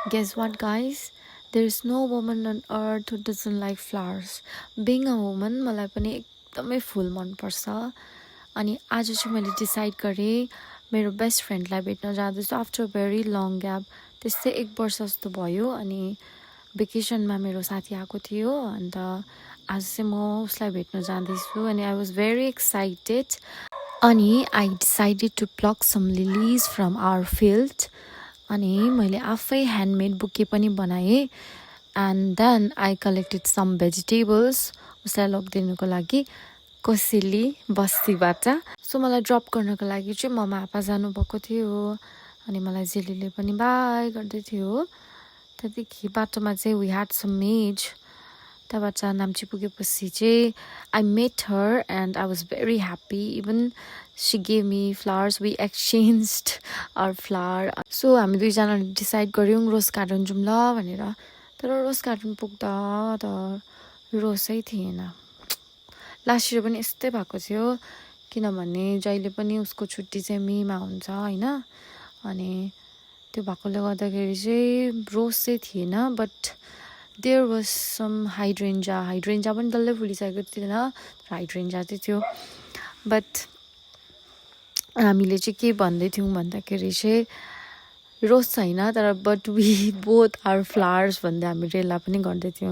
Guess what, guys? There is no woman on earth who doesn't like flowers. Being a woman, मलाई पनि एकदमै फुल मनपर्छ. अनि आज चाहिँ मैले डिसाइड गरेँ मेरो बेस्ट फ्रेन्डलाई भेट्न जाँदैछु आफ्टर भेरी लङ ग्याप. त्यस्तै 1 वर्ष जस्तो भयो. अनि भेकेसनमा मेरो साथी आएको थियो. अन्त आज चाहिँ म उसलाई भेट्न जाँदैछु. अनि आई वाज भेरी एक्साइटेड. अनि I decided to pluck some lilies from our field. अनि मैले आफै ह्यान्डमेड बुके पनि बनाएँ. And then I collected some vegetables उसलाई लगिदिनुको लागि कोसेली बस्तीबाट. सो मलाई ड्रप गर्नको लागि चाहिँ ममा आपा जानुभएको थियो. अनि मलाई जेलीले पनि बाई गर्दै थियो. त्यहाँदेखि बाटोमा चाहिँ वी ह्याड सम मेज. त्यहाँबाट नाम्ची पुगेपछि चाहिँ I met her and I was very happy. Even she gave me flowers. We exchanged our flower. So हामी दुईजनाले डिसाइड गऱ्यौँ रोज गार्डन जाउँ ल भनेर. तर रोज गार्डन पुग्दा त रोजै थिएन. लास्ट इयर पनि यस्तै भएको थियो. किनभने जहिले पनि उसको छुट्टी चाहिँ मेमा हुन्छ होइन. अनि त्यो भएकोले गर्दाखेरि चाहिँ रोज चाहिँ थिएन. बट देयर वाज सम हाइड्रेन्जा पनि डल्लै फुलिसकेको थिएन. हाइड्रेन्जा चाहिँ थियो. बट हामीले चाहिँ के भन्दै थियौँ भन्दाखेरि चाहिँ रोज छैन तर but we both are flowers भन्दै हामी रेला पनि गर्दै थियौँ.